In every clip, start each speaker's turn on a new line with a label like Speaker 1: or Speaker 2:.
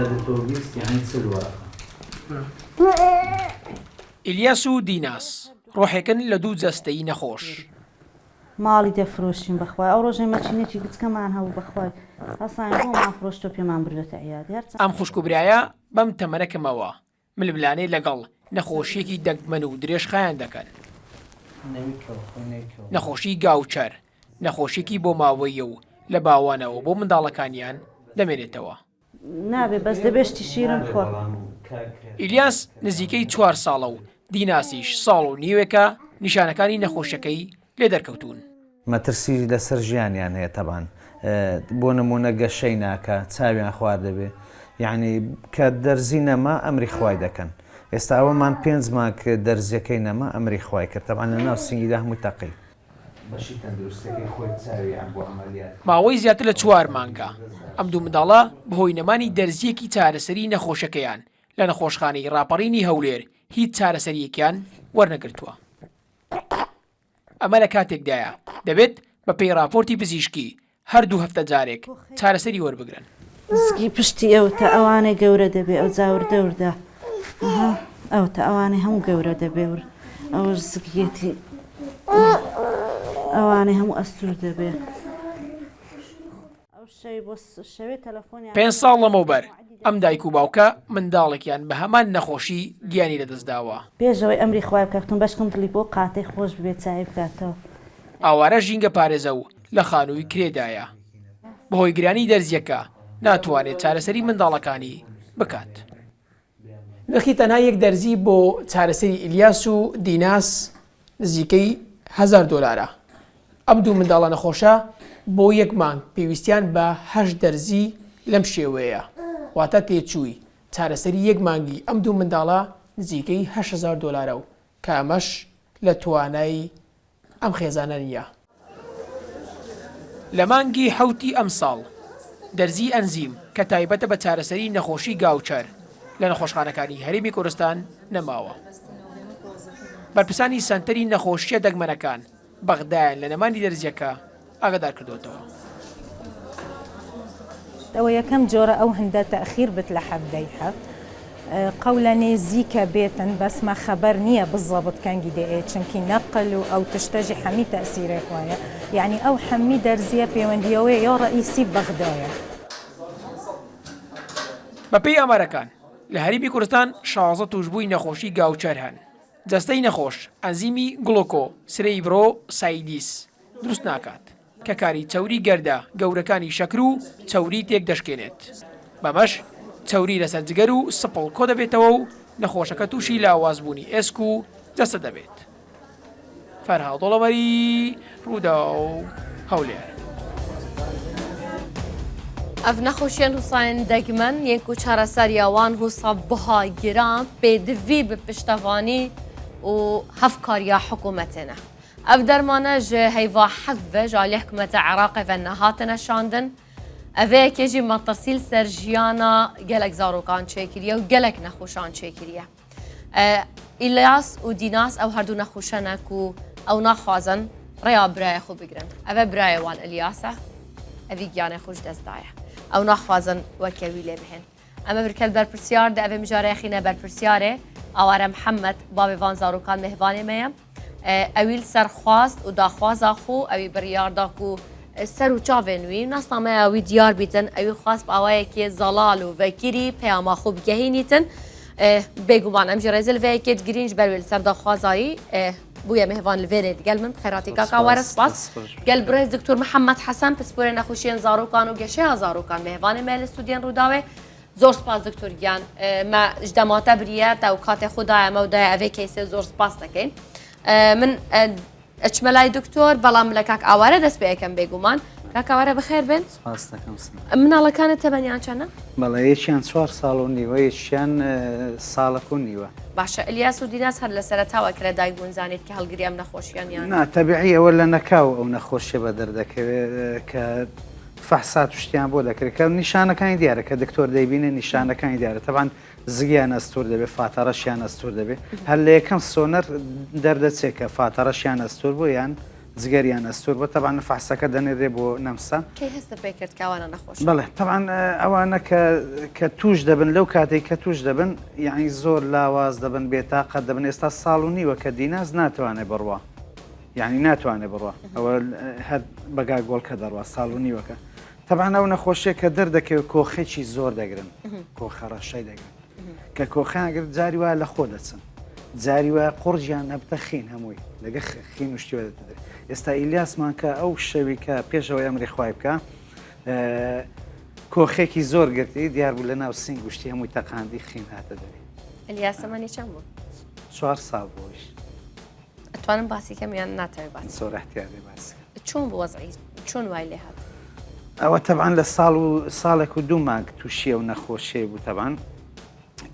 Speaker 1: دێتەوە 20 یانی 40 وەرەقە.
Speaker 2: ئیلیاس و دیناس ڕۆحێکن لە دوو جەستەی نەخۆش.
Speaker 3: ماڵی دەفرۆشین بەخوای ئەو ڕۆژەی مەکینەکی گچکەمان هەبوو بەخوای هەستاین بۆمان فرۆشتوە پێمان بردۆتە عیادی هەرچەند.
Speaker 2: ئەم خوشک و برایە بەم تەمەنە کەمەوە ململانێ لەگەڵ نەخۆشییەکی دەگمەن و درێژخایەن دەکەن. نەخۆشی گاوچەر نەخۆشییەکی بۆماوەییە و لە باوانەوە بۆ منداڵەکانیان دەمێنێتەوە.
Speaker 3: نابێ بەس دەبێ شتی شیرن بخوا.
Speaker 2: ئیلیاس نزیکەی چوار ساڵە و دیناسیش ساڵ و نیوێکە نیشانەکانی نەخۆشیەکەی لێ دەرکەوتوون.
Speaker 1: مەترسی لەسەر ژیانیان هەیە تەبعەن بۆ نمونە گەشەی ناکا چاویان خوار دەبێ یعنی کە دەرزی نەما ئەمری خوای دەکەن ئێستا ئەوەمان پێنج مانگ دەرزیەکەی نەما ئەمری خوای کرد تەبعەن لە ناو سنگیدا هەمووی تەقی. بەشی تەندروستیەکەی خۆی چاوی یان بۆ عەمەلیات
Speaker 2: ماوەی زیاتر لە چوار مانگە ئەم دوو منداڵە بەهۆی نەمانی دەرزییەکی چارەسەری نەخۆشەکەیان لە نەخۆشخانەی ڕاپەڕینی هەولێر هیچ چارەسەرییەکیان وەرنەگرتووە. ئەمە لە کاتێکدایە دەبێت بەپێی ڕاپۆرتی پزیشکی هەر دوو هەفتە جارێک چارەسەری وەربگرن.
Speaker 3: زگی پشتی ئەوتە ئەوانەی گەورە دەبێ ئەوجا وردە وردە ئەها ئەوتە ئەوانەی هەموو گەورە دەبێ ور ئەوەش زگیەتی ئەوانەی هەموو ئەستور دەبێ.
Speaker 2: پێنج ساڵ لەمەوبەر ئەم دایک و باوکە منداڵێکیان بە هەمان نەخۆشی گیانی لەدەستداوە.
Speaker 3: پێش ئەوەی ئەمری خوای بکا کوتم بەشکم دڵی بۆ قاتەی خۆش ببێ چاوی بکاتەوە.
Speaker 2: ئاوارە ژینگە پارێزە و لە خانووی کرێدایە. بەهۆی گرانی دەرزییەکە ناتوانێت چارەسەری منداڵەکانی بکات. نرخی تەنها یەک دەرزی بۆ چارەسەری ئیلیاس و دیناس نزیکەی هەزار دۆلارە. ئەم دوو منداڵە نەخۆشە بۆ یەک مانگ پێویستیان بە هەشت دەرزی لەم شێوەیەیە، واتە تێچووی چارەسەری یەک مانگی ئەم دوو منداڵە نزیکەی 8000 دۆلارە و کە ئەمەش لە توانای ئەم خێزانە نییە. لە مانگی حەوتی ئەمساڵ، دەرزیی ئەنزیم کە تایبەتە بە چارەسەری نەخۆشی گاوچەر لە نەخۆشخانەکانی هەرێمی کوردستان نەماوە. بەرپرسانی سەنتەری نەخۆشییە دەگمەنەکان بەغدایان لە نەمانی دەرزییەکە ئاگادار کردۆتەوە.
Speaker 4: ئەوە یەکەم جۆرە ئەو هندە تەئخیر بت لە حەڤدەی حەڤ قەولە نێزیکە بێتن بەس مە خەبەر نییە بزەبت کەنگی دێ ئێ چونکی نەقل و ئەو تشتەژی حەمی تەئسیرێ خوەیە یەعنی ئەو حەمی دەرزیە پێوەندیەوەێ یا ڕەئیسی بەغدایە.
Speaker 2: بەپێی ئامارەکان، لە هەرێمی کوردستان 16 تووشبووی نەخۆشی گاوچەر هەن. جەستەی نەخۆش ئەنزیمی گڵۆکۆ سرەیبرۆ سایدیس دروست ناکات. کە کاری چەوری گەردە گەورەکانی شەکر و چەوری تێکدەشکێنێت، بەمەش چەوری لەسەر جگەر و سپڵ کۆدەبێتەوە و نەخۆشەکە تووشی لاوازبوونی ئێسک و جەستە دەبێت. فەرهاد دۆڵەمەری، رووداو، هەولێر.
Speaker 5: Ev nexweşiyên husayên degmen yên ku çareseriya wan husa biha giran pêdivî bi piştevanî û hevkariya hikûmetê ne. Ev dermane ji heyva heft ve ji aliyê hikûmeta Iraqê ve nehatine şandin. Evê yekê jî metirsî li ser jiyana gelek zarokan çêkiriye û gelek nexweşan çêkiriye. Îlyas û Dînas ew herdu nexweşe ne ku ew naxwazin rêya birayê xwe bigirin. Ev e birayê wan Îlyas e, evî giyanê xwe ji dest daye. Ew naxwazin weke wî lê bihên. Em ê birkel berpirsyar di evê mijarê xîne berpirsyarê Aware Mihemed bavê van zarokan mêvanê me ye. Ewî li ser xwast û daxwaza xwe ewî biryar da ku ser û çavên wî nasnameya wî diyar bîtin ewî xwast bi awayekê zalal û vekirî peyama xwe bigehînîtin. Bêguman em jî rêzê li vê yekê digirîn ji ber wê li ser daxwazayî bûye mêvan li vê rê digel min xêratî kaka were spas. Gel birêz Doktor Mihemed Hesen pisporê nexweşiyên zarokan û geşeya zarokan mêvanê me li stûdyên Rûdawê. Zor spas doktor giyan me ji dema te biriye te û katê xwe daye me û daye evê keysê zor spas dekeyn. Min ئەچمە لای دکتۆر بەڵام لە کاک ئاوارە دەست پێ ئەکەم بێگومان کاک ئاوارە بەخێر بێن
Speaker 1: سپاس دەکەم
Speaker 5: مناڵەکانت تەمەنیان چەنە؟
Speaker 1: بەڵێ یەکیان چوار ساڵ و نیوە یەکیان ساڵک و نیوە.
Speaker 5: باشە ئەلیاس و دیناس هەر لە سەرەتاوە کە لە دایک بوون زانیت کە هەڵگری ئەم نەخۆشیان یان؟
Speaker 1: نا تەبیعی ئەوە لە نەکاو ئەو نەخۆشیە بە دەردەکەوێت کە فەحسات و شتیان بۆ دەکرێت کە نیشانەکانی دیارە کە دکتۆر دەیبینێ نیشانەکانی دیارە تەبان زگیان ئەستور دەبێت فاتەڕەشیان ئەستور دەبێت هەر لە یەکەم سۆنەر دەردەچێت کە فاتەڕەشیان ئەستور بوو یان. جگەریان ئەستور بووە تەبعەن فەحسەکە دەنێرێ بۆ نەمسا.
Speaker 5: کەی هەستت پێ کرد کە ئەوانە نەخۆشن؟
Speaker 1: بەڵێ تەبعەن ئەوانە کە کە تووش دەبن لەو کاتەی کە تووش دەبن یەعنی زۆر لاواز دەبن بێتاقەت دەبن ئێستا ساڵ و نیوە کە دیناس ناتوانێ بڕوا یەعنی ناتوانێ بڕوا ئەوە هەر بەگا گۆڵکە دەڕوا ساڵ و نیوەکە تەبعەن ئەو نەخۆشیە کە دەردەکەوێت کۆخێکی زۆر دەگرن کۆخە ڕەشەی دەگرن کە کۆخەیان گرت جاری وایە لە خۆ دەچن جاری وایە قوڕگیان ئەبتە خین هەمووی لەگە خین و شتیوە دەدرێت ئێستا ئیلیاسمان کە ئەو شەوی کە پێشەوەی ئەمری خوای بکە کۆخێکی زۆر گرتی دیار بوو لە ناو سینگ گوشتی هەمووی تەقاندی خین هاتە دەرێ
Speaker 5: ئەلیاس تەمەنی چەند بوو؟
Speaker 1: چوار ساڵ بوویش
Speaker 5: ئەتوانم باسی کەم یان ناتەوێ باسی
Speaker 1: زۆر احتیاطی باسی
Speaker 5: چۆن بوو وەزعی چۆن وای لێ هات؟
Speaker 1: ئەوە تەبعەن لە ساڵ و ساڵێک و دوو مانگ تووشی ئەو نەخۆشیەی بوو تەبعەن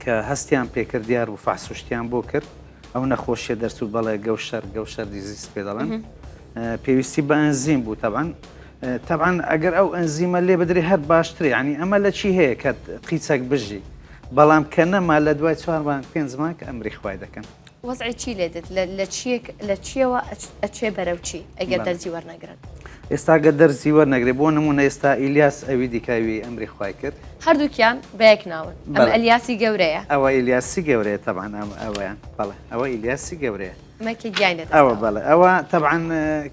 Speaker 1: کە هەستیان پێکرد دیار بوو فەحس و شتیان بۆ کرد ئەو نەخۆشیە دەرچوو بەڵێ Gaucher Gaucher disease پێ دەڵێن پێویستی بە ئەنزیم بوو تەبعەن تەبعەن ئەگەر ئەو ئەنزیمە لێ بدرێ هەر باشترە یعنی ئەمە لە چی هەیە کە قیچەک بژی بەڵام کە نەما لە دوای چوار مانگ پێنج مانگ ئەمری خوای دەکەن.
Speaker 5: وەزعی چی لێ دێت لە چیەک لە چیەوە ئەچێ بەرەو چی ئەگەر دەرزی وەرنەگرن؟
Speaker 1: ئێستا گەر دەرزی وەرنەگرێ بۆ نمونە ئێستا ئیلیاس ئەوی دیکاوی ئەمری خوای کرد.
Speaker 5: هەردووکیان بە یەک ناون ئەمە ئەلیاسی گەورەیە.
Speaker 1: ئەوە ئیلیاسی گەورەیە تەبعەن ئەم ئەوەیان بەڵێ ئەوە ئیلیاسی گەورەیە.
Speaker 5: ئەمە کە گیانی لەدەست
Speaker 1: ئەوە بەڵێ ئەوە تەبعەن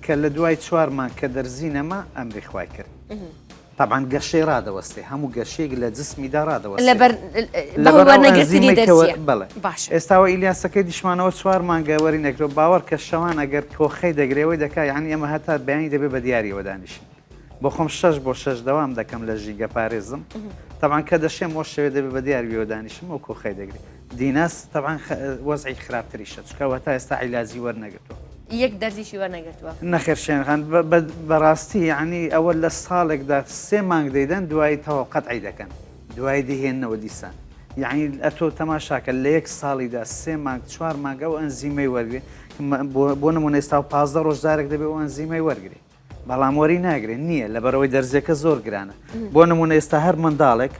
Speaker 1: کە لە دوای چوار مانگ کە دەرزی نەما ئەمری خوای کرد. تەبعەن گەشەی ڕادەوەستێ هەموو گەشەیەک لە جسمیدا ڕادەوەستێ
Speaker 5: لەبەر
Speaker 1: لەبەر ئەو
Speaker 5: وەرنەگرتنی
Speaker 1: ئەنزیمەی کە
Speaker 5: دەرزیە
Speaker 1: بەڵێ
Speaker 5: باشە
Speaker 1: ئێستاوە ئیلیاسەکەی دیشمانەوە چوار مانگە وەری نەگرەوە باوەڕ کە شەوان ئەگەر کۆخەی دەگرێەوەی دەکا یعنی ئێمە هەتا بەیانی دەبێ بە دیاریەوە دانیشین بۆ خۆم شەش بۆ شەش دەوام دەکەم لە ژینگە پارێزم تەبعەن کە دەشێم بۆ شەوێ دەبێ بە دیاریەوە دانیشم ئەو کۆخەی دەگرێ دیناس تەبعەن وەزعی خراپتریشە چونکە ئەو هەتا ئێستا عیلاجی وەرنەگرتووە.
Speaker 5: یەک دەرزیشی وەرنەگرتووە؟
Speaker 1: نەخێر شێن خان بەڕاستی یەعنی ئەوە لە ساڵێکدا سێ مانگ دەیدەن دوایی تەواو قەتعی دەکەن دوایی دەیهێننەوە دیسان یەعنی ئەتۆ تەماشاکە لە یەک ساڵیدا سێ مانگ چوار مانگ ئەو ئەنزیمەی وەرگێ بۆ نمونە ئێستا و 15 ڕۆژ جارێک دەبێ ئەو ئەنزیمەی وەرگێ بەڵام وەری ناگرێ نییە لەبەرەوەی دەرزیەکە زۆر گرانە بۆ نمونە ئێستا هەر منداڵێک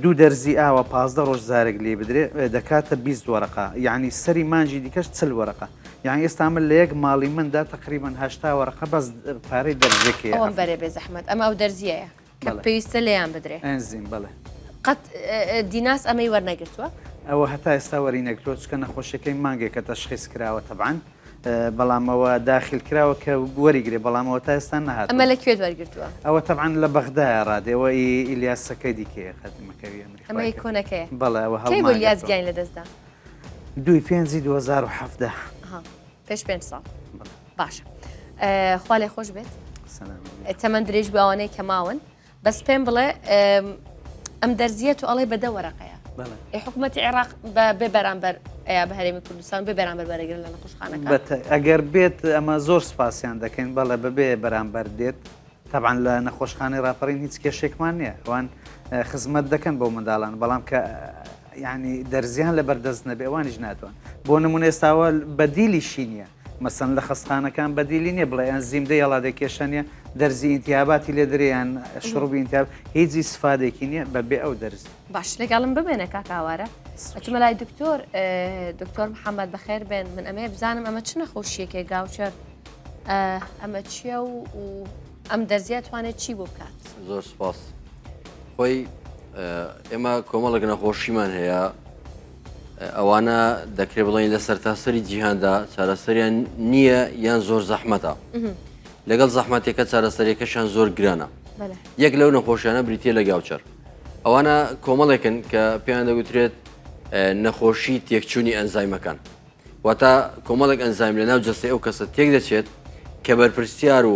Speaker 1: دوو دەرزی ئاوە 15 ڕۆژ جارێک لێ بدرێ دەکاتە 20 وەرەقە یعنی سەری مانجی دیکەش چل وەرەقە یان ئێستا من لە یەک ماڵی مندا تقریبان هشتا وەرەقە بەس پارەی دەرزیەکەی
Speaker 5: ئەوم بەرێ بێ زەحمەت ئەمە ئەو دەرزیەیە کە پێویستە لێیان بدرێ
Speaker 1: ئەنزیم بەڵێ
Speaker 5: قەت دیناس ئەمەی وەرنەگرتووە
Speaker 1: ئەوە هەتا ئێستا وەری نەگرتووە چکە نەخۆشیەکەی مانگێکە تەشخیص کراوە تەبعەن بەڵام ئەوە داخیل کراوە کە وەریگرێ بەڵام ئەوە تا ئێستا نەهاتووە.
Speaker 5: ئەمە لە کوێت وەرگرتووە؟
Speaker 1: ئەوە تەبعەن لە بەغدایە ڕادێ ئەوە ئی ئیلیاسەکەی دیکەیە قەدیمەکەوی ئەمری
Speaker 5: ئەمە ئی کۆنەکەیە؟
Speaker 1: بەڵێ ئەوە
Speaker 5: کەی بوو ئیلیاس گیانی لەدەست دا؟
Speaker 1: دووی پێنجی 2017.
Speaker 5: ئەها پێش پێنج ساڵ. باشە خوا لێ خۆش بێت. تەمەن درێژ بێ ئەوانەی کە ماون. بەس پێم بڵێ ئەم دەرزیە تۆ ئەڵێ بە دە وەرەقەیە ئێ حکوومەتی عێراق بە بێ بەرامبەر ئەیا بە هەرێمی کوردستان بێ بەرامبەر بەرەگرن لە نەخۆشخانەکان
Speaker 1: ئەگەر بێت ئەمە زۆر سپاسیان دەکەین بەڵێ بەبێ بەرامبەر دێت تەبعەن لە نەخۆشخانەی ڕاپەڕین هیچ کێشێکمان نییە ئەوان خزمەت دەکەن بۆ منداڵان بەڵام کە ینی دەرزیان لە بەردەست نەبێ ئەوانیش ناتوان بۆ نمونە ئێستاوە بەدیلیشی نییە مەسەن لە خەستخانەکان بەدیلی نیە بڵێ ئەنزیم دە یەڵا دە کێشە نیە دەرزی ئینتیاباتی لێ درێ یان شڕوبی ئینتیاب هیچ ئیسفادێکی نیە بە بێ ئەو دەرزی.
Speaker 5: باش لەگەڵم بمێنە کاک ئاوارە ئەچمە لای دکتۆر دکتۆر محەممەد بەخێر بێن من ئەمەیە بزانم ئەمە چ نەخۆشیەکێ Gaucher ئەمە چییە و ئەم دەرزیە توانێت چی بۆ بکات
Speaker 6: زۆر سپاس خۆی ئێمە کۆمەڵێک نەخۆشیمان هەیە ئەوانە دەکرێت بڵێین لە سەرتاسەری جیهاندا چارەسەریان نییە یان زۆر زەحمەتە لەگەڵ زەحمەتێکە چارەسەریەکەشان زۆر گرانە یەک لەو نەخۆشیانە بریتە لە Gaucher ئەوانە کۆمەڵێکن کە پێیان دەگوترێت نەخۆشی تێکچوونی ئەنزایمەکان واتە کۆمەڵێک ئەنزایم لە ناو جەستەی ئەو کەسە تێک دەچێت کە بەرپرسیار و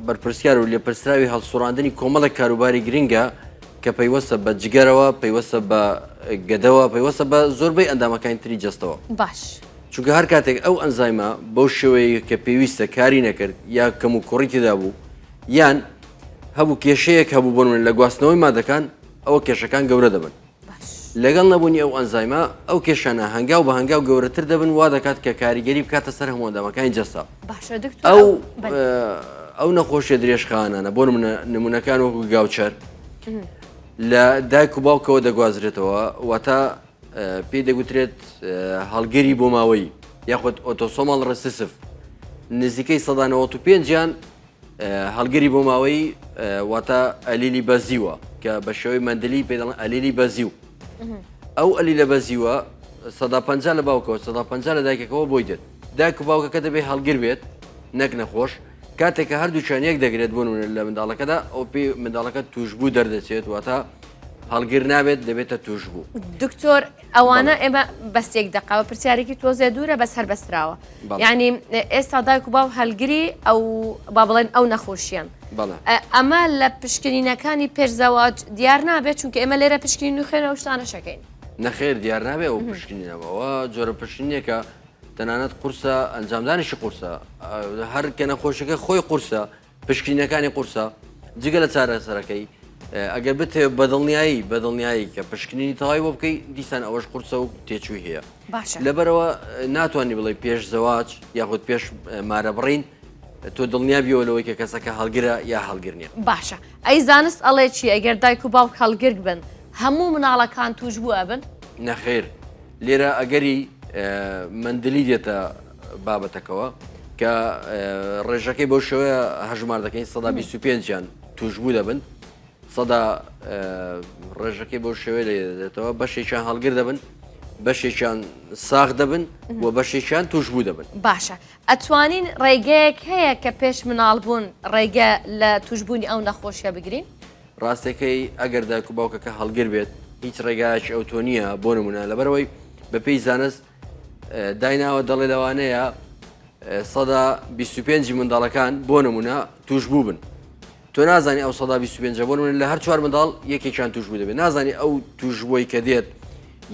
Speaker 6: بەرپرسیار و لێپرسراوی هەڵسوڕاندنی کۆمەڵێک کاروباری گرنگە کە پەیوەستە بە جگەرەوە پەیوەستە بە گەدەوە پەیوەستە بە زۆربەی ئەندامەکانی تری جەستەوە
Speaker 5: باش
Speaker 6: چونکە هەر کاتێک ئەو ئەنزایمە بەو شێوەیە کە پێویستە کاری نەکرد یا کەم و کوڕی تێدا بوو یان هەبوو کێشەیەک هەبوو بۆ نمونە لە گواستنەوەی مادەکان ئەوە کێشەکان گەورە دەبن لەگەڵ نەبوونی ئەو ئەنزایمە، ئەو کێشانە هەنگاو بە هەنگاو گەورەتر دەبن وا دەکات کە کاریگەری بکاتە سەر هەموو ئەندامەکانی جەستە.
Speaker 5: باشە دکتۆر
Speaker 6: ئەو ئەو نەخۆشیە درێژخایەنانە بۆ نمونە نمونەکان وەکو Gaucher لە دایک و باوکەوە دەگوازرێتەوە واتە پێی دەگوترێت هەڵگری بۆ ماوەی یاخود autosomal recessive. نزیکەی 95یان هەڵگری بۆ ماوەی واتە ئەلیلی بەزیوە کە بە شێوەی مەندلی پێ دەڵێن ئەلیلی بەزیو ئەو ئەلیلە بەزیوە 150 لە باوکەوە 150 لە دایکەکەەوە بۆی دێت دایک و باوکەکە دەبێ هەڵگر بێت نەک نەخۆش کاتێک کە هەردووکیان یەک دەگرێت بۆ نمونە لە منداڵەکەدا ئەو پێی منداڵەکە توشبوو دەردەچێت واتە هەڵگر نابێت دەبێتە توشبوو.
Speaker 5: دکتۆر ئەوانە ئێمە بەس یەک دەقەوە پرسیارێکی تۆزێ دوورە بەس هەر بەستراوە یعنی ئێستا دایک و باو هەلگری ئەو با بڵێن ئەو نەخۆشیان ئەمە لە پشکنینەکانی پێش زەواج دیار نابێت چونکە ئێمە لێرە پشکنین و خوێنەوە شتانە شەکەین.
Speaker 6: نەخێر دیار نابێ ئەو پشکنینەوە جۆرە پشکنینێکە تەنانەت قورسە ئەنجامدانیشی قورسە هەر کە نەخۆشەکە خۆی قورسە پشکنینەکانی قورسە جگە لە چارەسەرەکەی ئەگەر بتێ بەدڵنیایی بەدڵنیایی کە پشکنینی تەواوی بۆ بکەی دیسان ئەوەش قورسە و تێچووی هەیە
Speaker 5: باشە
Speaker 6: لەبەرەوە ناتوانانی بڵێ پێش زەواج یاخود پێش مارەبڕین تۆ دڵنیا بیەوە لەوەی کە کەسەکە هەڵگرە یا هەڵگر نیە.
Speaker 5: باشە ئەی زانست ئەڵێ چی ئەگەر دایک و باوک هەڵگرگ بن هەموو مناڵەکان توشبوو ئەبن؟
Speaker 6: نەخێر لێرە ئەگەری مەندلی دێتە بابەتەکەوە کە ڕێژەکەی بەو شێوەیە هەژمار دەکەین سەدا 25یان توشبوو دەبن سەدا ڕێژەکەی بەو شێوەیە لێ دێتەوە بەشێکیان هەڵگر دەبن بەشێکیان ساغ دەبن و بەشێکیان توشبوو دەبن.
Speaker 5: باشە ئەتوانین ڕێگەیەک هەیە کە پێش مناڵبوون ڕێگە لە توشبوونی ئەو نەخۆشیە بگرین؟
Speaker 6: ڕاستەکەی ئەگەر دایک و باوکەکە هەڵگر بێت هیچ ڕێگایەکی ئەوتۆ نییە بۆ نمونە لەبەرەوەی بەپێی زانست دایناوە دەڵێ لەوانەیە سەدا 25 منداڵەکان بۆ نمونە توش بوو بن تۆ نازانی ئەو سەدا 25 بۆ نمونە لە هەر چوار منداڵ یەکێکیان توش بوو دەبێت نازانی ئەو توش بووی کە دێت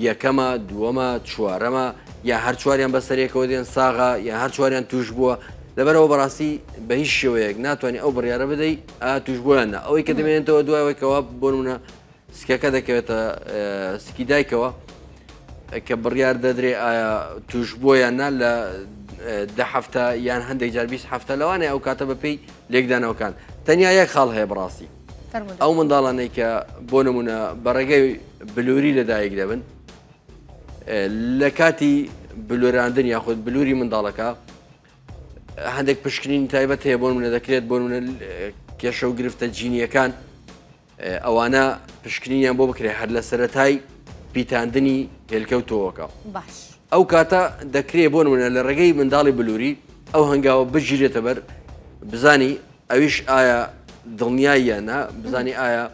Speaker 6: یەکەمە دووەمە چوارەمە یا هەر چواریان بەسەرێکەوە دێن ساغا یا هەر چواریان توش بووە لەبەرەوە بەڕاستی بە هیچ شێوەیەک ناتوانانی ئەو بڕیارە بدەی ئا توش بوویان نا ئەوەی کە دەمێنێتەوە دوایەوەی کەوا بۆ نمونە سکەکە دەکەوێتە سکی دایکەوە کە بڕیار دەدرێ ئایا توش بووە یان نا لە دە هەفتە یان هەندێک جار 20 هەفتە لەوانەیە ئەو کاتە بەپێی لێکدانەوەکان تەنیا یەک خاڵ هەیە بەڕاستی ئەو منداڵانەی کە بۆ نمونە بە ڕێگەی بلوری لەدایک دەبن لە کاتی بلوراندن یاخود بلوری منداڵەکە هەندێک پشکنین تایبەت هەیە بۆ منە دەکرێت بۆ منە کێشە و گرفتە جینیەکان ئەوانە پشکنینیان بۆ بکرێت هەر لە سەرەتای پیتاندنی هێلکە و تۆوەکە
Speaker 5: باش
Speaker 6: ئەو کاتە دەکرێت بۆ نمونە لە ڕێگەی منداڵی بلوری ئەو هەنگاوە بگیرێتە بەر بزانی ئەویش ئایا دڵنیایە یان نا بزانی ئایا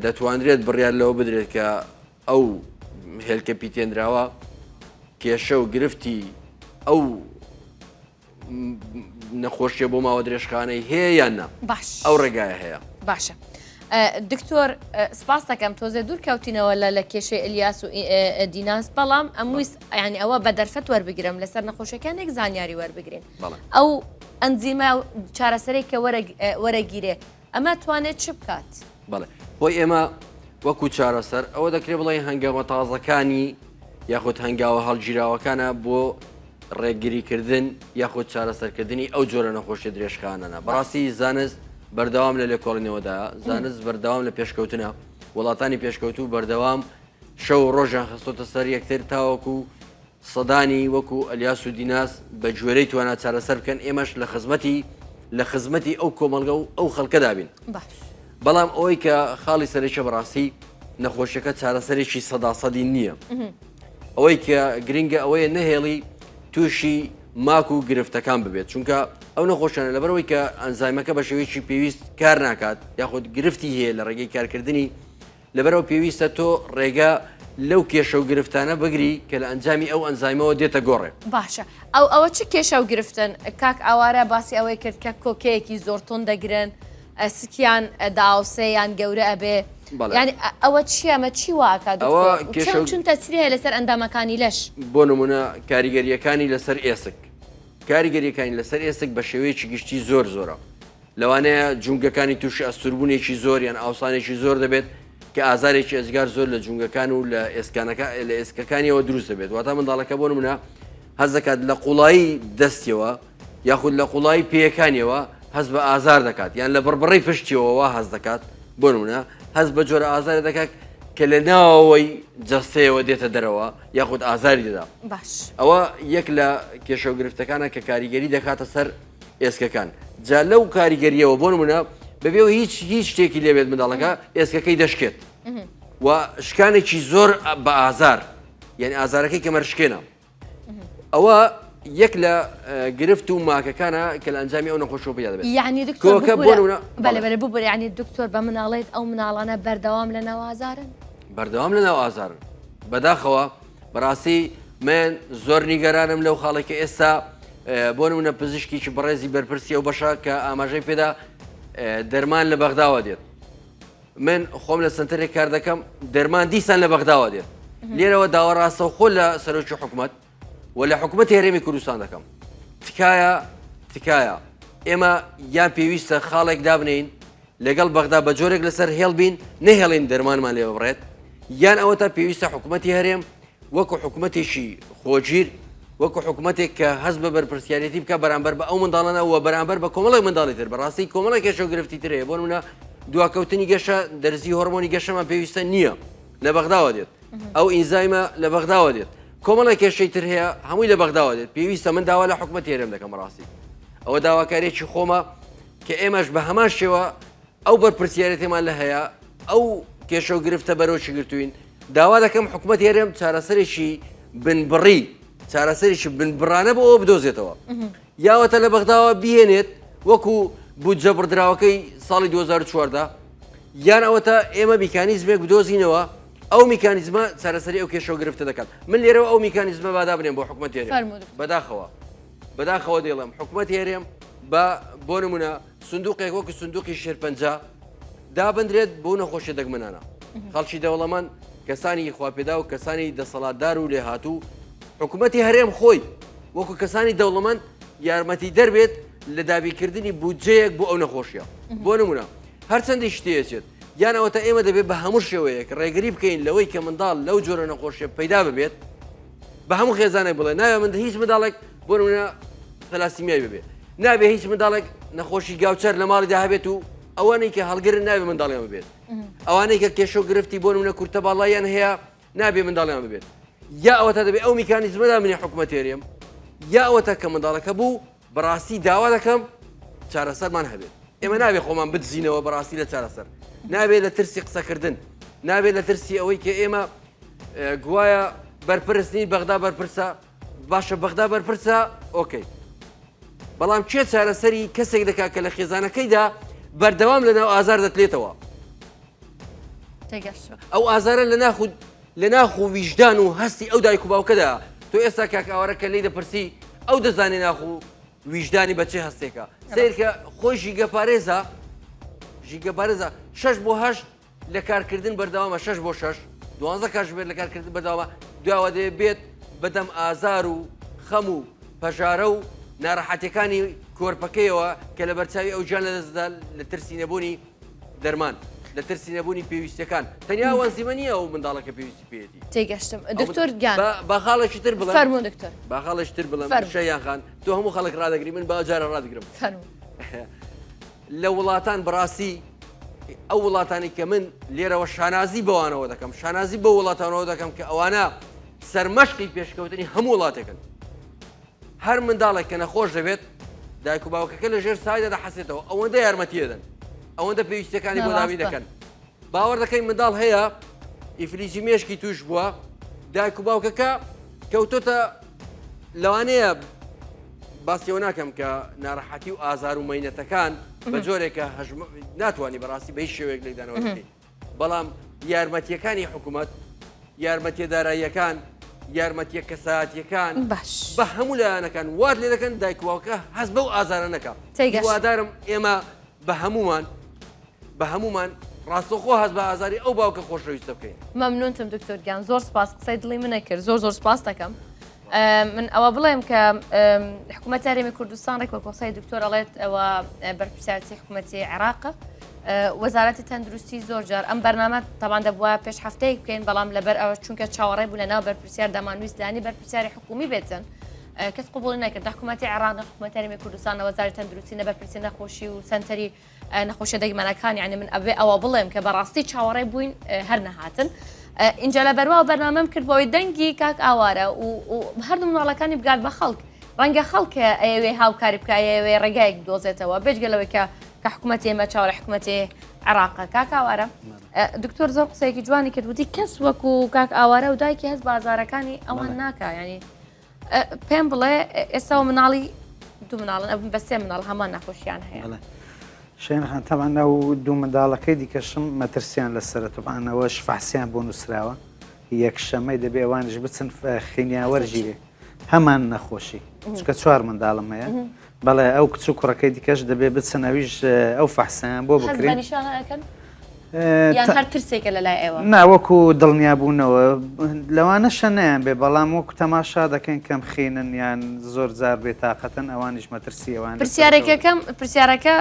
Speaker 6: دەتوانرێت بڕیار لەوە بدرێت کە ئەو هێلکە پیتێنراوە کێشە و گرفتی ئەو نەخۆشیە بۆ ماوە درێژخانەی هەیە یان نا
Speaker 5: باش
Speaker 6: ئەو ڕێگایە هەیە
Speaker 5: باشە دکتۆر سپاس دەکەم تۆزێ دوور کەوتینەوە لە لە کێشەی ئەلیاس و دیناس بەڵام ئەمویست ینی ئەوە بە دەرفەت وەربگرم لەسەر نەخۆشەکانێک زانیاری وەربگرین ئەو ئەنزیمە چارەسەرێک کە وەرەگیرێ ئەمە توانێت چ بکات؟
Speaker 6: بەڵێ خۆی ئێمە وەکو چارەسەر ئەوە دەکرێت بڵێ هەنگاوە تازەکانی یاخود هەنگاوە هەڵگیراوەکانە بۆ ڕێگریکردن یاخود چارەسەرکردنی ئەو جۆرە نەخۆشیە درێژخانەنە بەڕاستی زانست بەردەوام لە لێکۆڵینەوەدا زانست بەردەوام لە پێشکەوتنە وڵاتانی پێشکەوتوو بەردەوام شەو ڕۆژیان خستۆتە سەر یەکتر تاوەکو سەدانی وەکو ئەلیاس و دیناس بە گوێرەی توانا چارەسەر بکەن ئێمەش لە خزمەتی لە خزمەتی ئەو کۆمەڵگە و ئەو خەڵکەدا بین
Speaker 5: باش.
Speaker 6: بەڵام ئەوەی کە خاڵی سەرەکیە بەڕاستی نەخۆشیەکە چارەسەرێکی سەدا سەدی نییە ئەوەی کە گرنگە ئەوەیە نەهێڵی تووشی ماک و گرفتەکان ببێت چونکە ئەو نەخۆشانە لەبەرەوەی کە ئەنزایمەکە بە شێوەیەکی پێویست کار ناکات یاخود گرفتی هەیە لە ڕێگەی کارکردنی لەبەرئەوە پێویستە تۆ ڕێگە لەو کێشە و گرفتانە بگری کە لە ئەنجامی ئەو ئەنزایمەوە دێتە گۆڕێ.
Speaker 5: باشە ئەو ئەوە چ کێشە و گرفتن؟ کاک ئاوارە باسی ئەوەی کرد کە کۆکەیەکی زۆر توند دەگرن سکیان داوسێ یان گەورە ئەبێ
Speaker 6: بەڵێ.
Speaker 5: یانی ئەوە چیە ئەمە چی وا ئەکا
Speaker 6: ئەوە
Speaker 5: دکتۆر
Speaker 6: کێشە
Speaker 5: چۆن
Speaker 6: و
Speaker 5: چون تەسیری هەیە لەسەر ئەندامەکانی لەش؟
Speaker 6: بۆ نمونە کاریگەرییەکانی لەسەر ئێسک کاریگەرییەکانی لەسەر ئێسک بە شێوەیەکی گشتی زۆر زۆرە. لەوانەیە جومگەکانی تووشی ئەستووربوونێکی زۆر یان ئاوسانێکی زۆر دەبێت کە ئازارێکی ئێجگار زۆر لە جومگەکان و لە ئێسکانەکە لە ئێسکەکانیەوە دروست دەبێت واتە منداڵەکە بۆ نمونە هەست دەکات لە قوڵایی دەستیەوە یاخود لە قوڵایی پێیەکانیەوە هەست بە ئازار دەکات یان لە بڕبڕەی پشتیەوە وا هەست دەکات بۆ نمونە هەست بە جۆرە ئازارێ دەکات. کە لە ناوەوەی جەستەیەوە دێتە دەرەوە یاخود ئازاری دەدا.
Speaker 5: باش.
Speaker 6: ئەوە یەک لە کێشە و گرفتەکانە کە کاریگەری دەکاتە سەر ئێسکەکان. جا لەو کاریگەریەوە بۆ نمونە بەبێ ئەوەی هیچ هیچ شتێکی لێبێت منداڵەکە ئێسکەکەی دەشکێت و شکانێکی زۆر بە ئازار یعنی ئازارەکەی کەمەر شکێنە. ئەوە یەک لە گرفت و ماکەکانە کە لە ئەنجامی ئەو نەخۆشیەوە پەیدا دەبێت.
Speaker 5: یعنی دکتۆر
Speaker 6: کۆکە بۆ نمونە
Speaker 5: بەلێ بەلێ ببورە یعنی دکتۆر بە مناڵێت ئەو مناڵانە بەردەوام لە ناو ئازارن؟
Speaker 6: بەردەوام لە ناو ئازارن بەداخەوە بەڕاستی من زۆر نیگەرانم لەو خاڵێک کە ئێستا بۆ نمونە پزیشکێکی بەڕێزی بەرپرسی ئەو بەشە کە ئاماژەی پێدا دەرمان لە بەغداوە دێت من خۆم لە سنتەرێک کار دەکەم دەرمان دیسان لە بەغداوە دێت لێرەوە داوا ڕاستەوخۆ لە سەرۆکی حکومت و لە حکومەتی هەرێمی کوردستان دەکەم تکایە تکایە ئێمە یان پێویستە خاڵێک دابنین لەگەڵ بەغدا بە جۆرێک لەسەر هێڵ بین نەهێڵین دەرمانمان لێ ببڕێت یان ئەوەتا پێویستە حکوومەتی هەرێم وەکو حکومەتێکی خۆگیر، وەکو حکومەتێک کە هەست بە بەرپرسیارێتی بکات بەرامبەر بە ئەو منداڵانە و بەرامبەر بە کۆمەڵێک منداڵی تر، بەڕاستی کۆمەڵێک کێشە و گرفتی تر هەیە، بۆ نمونە دواکەوتنی گەشە، دەرزی هۆرمۆنی گەشەمان پێویستە نییە، لە بەغداوە دێت، ئەو ئینزایمە لە بەغداوە دێت، کۆمەڵێک کێشەی تر هەیە هەمووی لە بەغداوە دێت، پێویستە من داوا لە حکومەتی هەرێم دەکەم بەڕاستی ئەوە داواکاریەکی خۆمە کە ئێمەش بە هەمان شێوە ئەو بەرپرسیارێتیمان لە هەیە ئەو کێشە و گرفتە بەرۆکی گرتوین داوا دەکەم حکومەتی هەرێم چارەسەرێکی بنبڕی چارەسەرێکی بنبڕانە بۆ ئەوە بدۆزێتەوە یاوەتە لە بەغداوە بهێنێت وەکو بودجە بڕدراوەکەی ساڵی 2014 یان ئەوەتە ئێمە میکانیزمێک بدۆزینەوە ئەو میکانیزمە چارەسەری ئەو کێشە و گرفتە دەکات من لێرەوە ئەو میکانیزمە بادا بنێم بۆ حکومەت هەرێم بەداخەوە بەداخەوە دەیڵێم حکومەت هەرێم بە بۆ نمونە سندوقێک وەکو سندوقی شێرپەنجە دابندرێت بۆ نەخۆشیە دەگمەنانە خەڵکی دەوڵەمەند کەسانی خواپێدا و کەسانی دەسەڵاتدار و لێهاتوو حکوومەتی هەرێم خۆی وەکو کەسانی دەوڵەمەند یارمەتی دەربێت لە دابیکردنی بودجەیەک بۆ ئەو نەخۆشیە بۆ نمونە هەرچەندی شتێچێت یان ئەوەتە ئێمە دەبێت بە هەموو شێوەیەک ڕێگری بکەین لەوەی کە منداڵ لەو جۆرە نەخۆشیە پەیدا ببێت بە هەموو خێزانێک بڵێ ناوێ من هیچ منداڵێک بۆ نمونە تەلاسیمیای ببێ نابێ هیچ منداڵێک نەخۆشی گاوچەر لە ماڵیدا هەبێت و ئەوانەی کە هەڵگرن نابێ منداڵیان ببێت ئەوانەی کە کێشە و گرفتی بۆ نمونە کورتە باڵایان هەیە نابێ منداڵیان ببێت یا ئەوەتا دەبێ ئەو میکانیزمەدا منی حکومەت هەرێم یا ئەوەتا کە منداڵەکە بوو بەڕاستی داوا دەکەم چارەسەرمان هەبێت ئێمە نابێ خۆمان بدزینەوە بەڕاستی لە چارەسەر نابێت لە ترسی قسەکردن نابێت لە ترسی ئەوەی کە ئێمە گوایە بەرپرس نین بەغدا بەرپرسە باشە بەغدا بەرپرسە ئۆکەی بەڵام کێ چارەسەری کەسێک دەکات کە لە خێزانەکەیدا بەردەوام لە ناو ئازار دەتلێتەوە ئەو ئازارە لە ناخ لە ناخ و ویژدان و هەستی ئەو دایک و باوکەدا تۆ ئێستا کاک ئاوارە کە لی دەپرسی ئەو دەزانێ ناخ و ویژدانی بە چێ هەستێکە سیرکە خۆی ژیگە پارێزە ژیگە پارێزە شش بۆ هەشت لە کارکردن بەردەوامە شەش بۆ شەش، دوانزە کاتژمێر لە کارکردن بەردەوامە، دواوە دەبێت بێت بەدەم ئازار و خەم و پەژارە و ناڕەحەتیەکانی کۆرپەکەیەوە کە لەبەرچاوی ئەو گیان لەدەست دەدات لە ترسی نەبوونی دەرمان، لە ترسی نەبوونی پێویستیەکان، تەنیا ئەو ئەنزیمە نییە ئەو منداڵەکە پێویستی پێیەتی.
Speaker 5: تێگەشتم دکتۆر گیان.
Speaker 6: با خاڵێکی تر بڵێم.
Speaker 5: فەرموو دکتۆر.
Speaker 6: با خاڵێکی تر بڵێم شەیان خان تۆ هەموو خەڵک ڕادەگری من با جارە ڕادگرم.
Speaker 5: فەرموو.
Speaker 6: لە وڵاتان بەڕاستی ئەو وڵاتانی کە من لێرەوە شانازی بەوانەوە دەکەم شانازی بە وڵاتانەوە دەکەم کە ئەوانە سەرمەشقی پێشکەوتنی هەموو وڵاتێکن هەر منداڵێک کە نەخۆش دەبێت دایک و باوکەکە لە ژێر سایدا دەحەسێتەوە ئەوەندە یارمەتی دەدەن ئەوەندە پێویستەکانی بۆ دابین دەکەن باوەڕ دەکەی منداڵ هەیە ئیفلیجی مێشکی توش بووە دایک و باوکەکە کەوتۆتە لەوانەیە باسیەوە ناکەم کە ناڕەحەتی و ئازار و مەینەتەکان بە جۆرێکە ناتوانانی بەڕاستی بە هیچ شێوەیەک لێدانەوە بکەیت بەڵام یارمەتیەکانی حکوومەت یارمەتیە داراییەکان یارمەتیە کەسایەتیەکان
Speaker 5: باش
Speaker 6: بە هەموو لایەنەکان وات لێ دەکەن دایکواوکە هەست بەو ئازارە نەکە هیوادارم ئێمە بە هەمومان بە هەموومان ڕاستەوخۆ هەست بە ئازاری ئەو باوکە خۆشەویستە بکەین.
Speaker 5: مەمنونتم دکتۆر گیان زۆر سپاس قسەی دڵی منە کرد زۆر زۆر سپاس دەکەم من ئەوە بڵێم کە حکوومەت هەرێمی کوردستان ڕێک وەک قسەی دکتۆر ئەڵێت ئەوە بەرپرسیارەتی حکوومەتی عێراقە وەزارەتی تەندروستی زۆر جار ئەم بەرنامە تەمان دەبووە پێش هەفتەیەک بکەین بەڵام لەبەر ئەوە چونکە چاوەڕێ بوو لە ناو بەرپرسیار دەمانویست لانی بەرپرسیاری حکومی بێتن کەس قوبوڵی نەکرد حکوومەتی عێراق حکوومەت هەرێمی کوردستان وەزارەتی تەندروستی نە بەرپرسی نەخۆشی و سەنتەری. نەخۆشیە دەگمەنەکان یعنی من ئەبێ ئەوە بڵێم کە بەڕاستی چاوەڕێ بووین هەر نەهاتن. ئینجا لە بەروا بەرنامەم کرد بۆی دەنگی کاک ئاوارە و هەردوو مناڵەکانی بگات بە خەڵک ڕەنگە خەڵک ئەیەوێ هاوکاری بکە ئەیەوێ ڕێگایەک بدۆزێتەوە بێجگە لەوەی کە کە حکوومەتی ئێمە چاوە لە حکوومەتی عێراقە کاک ئاوارە دکتۆر زۆر قسەیەکی جوانی کرد وتی کەس وەکو کاک ئاوارە و دایکی هەست بازارەکانی ئەوان ناکا ینی پێم بڵێ ئێستا و مناڵی دوو مناڵن ئەبن بە سێ مناڵ هەمان نەخۆشیان هەیە.
Speaker 1: شێن خان تەبعەن ئەو دوو منداڵەکەی دیکەشم مەترسیان لەسەرە تەبعەن ئەوەش فەحسیان بۆ نووسراوە یەکشەمەی دەبێ ئەوانیش بچن خینیا وەرگیرێ هەمان نەخۆشی چکە چوار منداڵم هەیە بەڵێ ئەو کچ و کوڕەکەی دیکەش دەبێ بچن ئەویش ئەو فەحسیان بۆ بکرێن
Speaker 5: یان هەر ترسێکە لە لای ئێوە؟
Speaker 1: نا وەکو دڵنیابوونەوە لەوانەشە نەیان بێ بەڵام وەکو تەماشا دەکەین کەم خینن یان زۆر جار بێتاقەتن ئەوانیش مەترسی ئەوان
Speaker 5: پرسیارێکەکەم پرسیارەکە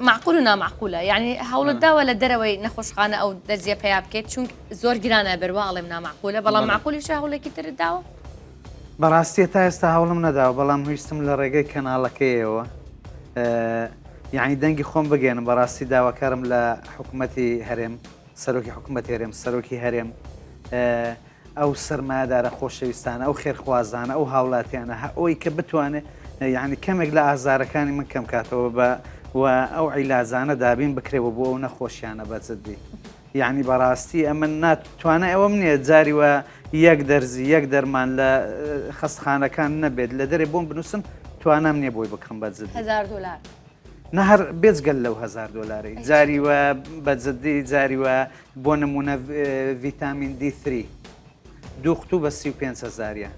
Speaker 5: معقول و نامعقولە یعنی هەوڵت داوە لە دەرەوەی نەخۆشخانە ئەو دەرزیە پەیا بکەیت چون زۆر گرانە بەروا ئەڵێم نامعقولە بەڵام معقولیشە هەوڵێکی ترت داوە؟
Speaker 1: بەڕاستی تا ئێستا هەوڵم نەداوە بەڵام ویستم لە ڕێگەی کەناڵەکەیەوە یعنی دەنگی خۆم بگەێنم بەڕاستی داواکارم لە حکوومەتی هەرێم سەرۆکی حکوومەت هەرێم سەرۆکی هەرێم ئەو سەرمایەدارە خۆشەویستانە ئەو خێرخوازانە ئەو هاوڵاتیانە هە ئەوی کە بتوانێت یعنی کەمێک لە ئازارەکانی من کەم کاتەوە بە و ئەو عیلازانە دابین بکرێەوە بۆ ئەو نەخۆشیانە بەجددی یەعنی بەڕاستی ئەمن نا توانای ئەوەم نییە جاری وە یەک دەرزی یەک دەرمان لە خەستخانەکان نەبێت لە دەرێ بۆم بنووسن توانام نییە بۆی بکڕم بە جدی
Speaker 5: هزار دلار
Speaker 1: نە هەر بێجگەل لەو هزار دلارەی جاری وە بە جدی جاری وە بۆ نمونە ڤیتامین دی 3 دوو قوتوو بە 35 هزاریە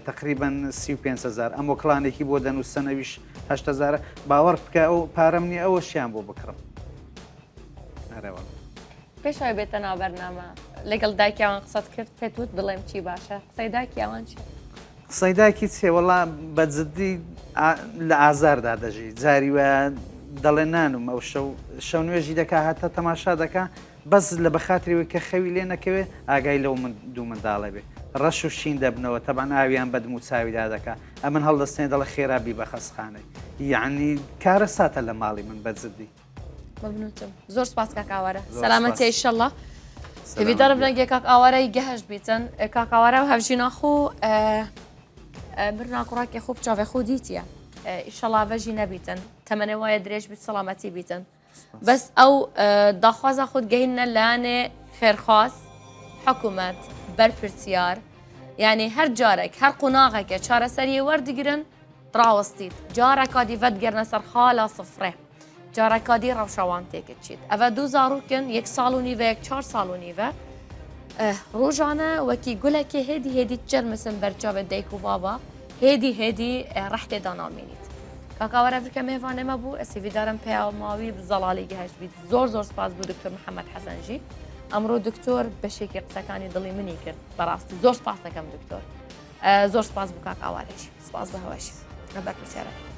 Speaker 1: تقریبا 35 هزار ئەم وەکڵانێکی بۆ دەنووسن ئەویش 8 هزارە باوەڕ بکە ئەو پارەم نییە ئەوەشیان بۆ بکڕم
Speaker 5: پێش ئەوەی بێتە ناو بەرنامە لەگەڵ دایکی ئەوان قسەت کرد پێت وت بڵێم چی باشە قسەی دایکی ئەوان چی
Speaker 1: قسەی دایکی چێ وەڵا بە جدی لە ئازاردا دەژی جاری وە دەڵێ نانم ئەو شەو شەو نوێژی دەکا هەتا تەماشا دەکا بەس لە بەخاتریەوەی کە خەوی لێ نەکەوێ ئاگای لەو من دوو منداڵە بێ ڕەش و شین دەبنەوە تەبان ئاویان بەدم و چاویدا دەکا ئەمن هەڵدەستێن دەڵێ خێرا بی بە خەسخانەی یعنی کارە ساتە لە ماڵی من بە جدی
Speaker 5: مەمنونتم زۆر سپاس کاک ئاوارە سەلامەتی ئیشەڵڵا هێویدارم دەنگێ کاک ئاوارەی گەهشت بیتن کاک ئاوارە و هەڤژینا خۆ مرنا کوڕاکێ خۆ بچاوێ خۆ دیتیە ئیشەڵا ڤەژی نەبیتن تەمەنێ وایە درێژ بیت سەلامەتی بیتن بەس ئەو داخوازە خود گەینە لایەنێ خێرخواز حکوومەت بەرپرسیار یعنی هەر جارێک هەر قۆناغێکە چارەسەریە وەردگرن ڕاوەستیت جارەکا دی ڤەدگەرنە سەر خالا سفرێ جارەکا دی ڕەوشا وان تێکچیت ئەڤە دوو زاڕووکن یەک ساڵ و نیڤە یەک چار ساڵ و نیڤە ڕۆژانە وەکی گولەکێ هێدی هێدی چەرمسن بەرچاوێ دایک و بابا هێدی هێدی ڕەح تێدا نامێنیت کاکاوەرە ڤرکە مێڤانێ مە بوو ئەس هیڤیدارم پەیاماوی زەڵالی گەهشت بیت زۆر زۆر سپاس بوو دکتۆر محەممەد حەسەنژی ئەمڕۆ دکتۆر بەشێکی قسەکانی دڵی منی کرد بەڕاستی زۆر سپاس دەکەم دکتۆر زۆر سپاس بوو کاک ئاوارەش سپاس بە هەوەش بەرپرسیارەکە.